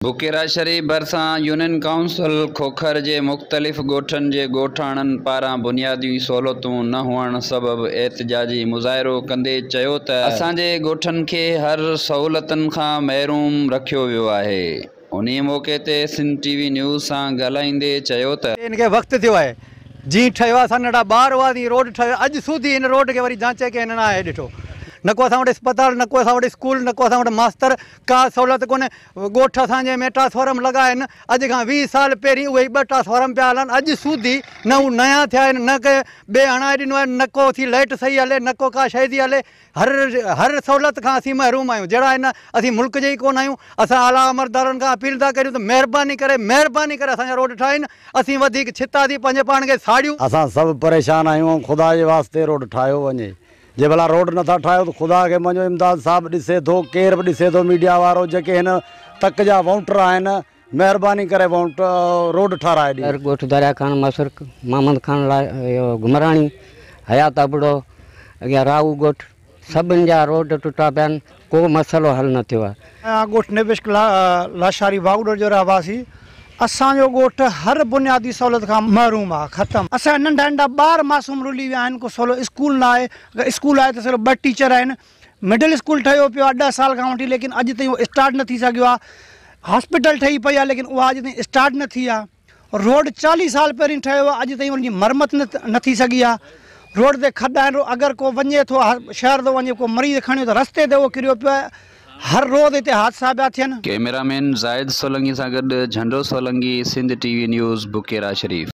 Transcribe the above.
بڪيرا شريف ڀرسان union council Khokhar جي مختلف ڳوٺن جي ڳوٺاڻن پاران بنيادي سهولتون نه هئڻ سبب احتجاجي مظاهرو ڪندي چيو ته اسان جي ڳوٺن کي هر سهولتن کان محروم رکيو ويو آهي. انهي موقعي تي سنڌ ٽي وي نيوز سان ڳالهائيندي چيو ته. ان کي وقت ٿيو آهي جيئن ٺهيو آهي اسان ننڍا ٻار هئاسين روڊ ٺهيو اڄ سوڌي هن روڊ کي وري جانچي ڪنهن نه آهي ڏٺو نه ڪو اسان وٽ اسپتال نه ڪو اسان وٽ اسڪول نه ڪو اسان وٽ ماستر ڪا سهولت ڪونهي ڳوٺ اسان جي ۾ ٽرانسفارم لڳا آهن اڄ کان 20 سال پهرين اهي ئي ٻه ٽرانسفارم پيا هلن اڄ سوڌي نه هو نيا ٿيا آهن نه ڪنهن ٻئي هڻائي ڏنو آهي نه ڪو ٿي لائٽ صحيح هلي نه ڪو ڪا شيء ٿي هلي هر هر سهولت کان اسين محروم آهيون جهڙا هن اسين ملڪ جي ئي ڪونه آهيون اسان اعليٰ عملدارن کان اپيل ٿا ڪريون ته مهرباني ڪري مهرباني ڪري اسان جا روڊ ٺاهين اسين وڌيڪ ڇتا ٿي پنهنجي پاڻ کي ساڙيون. اسان سڀ پريشان آهيون ۽ خدا جي واسطي روڊ ٺاهيو وڃي. جي ڀلا روڊ نٿا ٺاهيو ته خدا کي مڃو امداد صاحب ڏسي ٿو ڪير به ڏسي ٿو ميڊيا وارو جيڪي هن تڪ جا وونٽر آهن مهرباني ڪري وونٽ روڊ ٺاراهي ڏين. ڳوٺ دريا خان مسرڪ محمد خان گهمراڻي حيات ابڙو اڳيان راهو ڳوٺ سڀن جا روڊ ٽٽا پيا آهن ڪو مسئلو حل نه ٿيو آهي. آء ڳوٺ نبشڪ لاشاري واڳوڏر جو رهواسي اسان جو ڳوٺ هر بنيادي سهولت کان محروم آ ختم اسان جا ننڍا ننڍا ٻار معصوم رلي ويا آهن ڪو سولو اسڪول نه آهي اگر اسڪول آهي ته سولو ٻه ٽيچر آهن مڊل اسڪول ٺهيو پيو آ 10 سال کان وٺي ليڪن اڄ تائين اهو اسٽارٽ نه ٿي سگهيو آ هاسپيٽل ٺهي پئي آ ليڪن اها اڄ تائين اسٽارٽ نه ٿي آ. روڊ 40 سال پهرين ٺهيو آهي اڄ تائين ان جي مرمت نه ٿي سگهي آهي روڊ تي کڏا آهن اگر ڪو وڃي ٿو شهر ٿو وڃي ڪو مريض کڻيو ته رستي تي اهو ڪريو پيو آهي هر روز هتي حادثا پيا ٿين. ڪئميرا مين زاهد سولنگي سان گڏ Jhando Solangi, Sindh T V news, Bukera Sharif.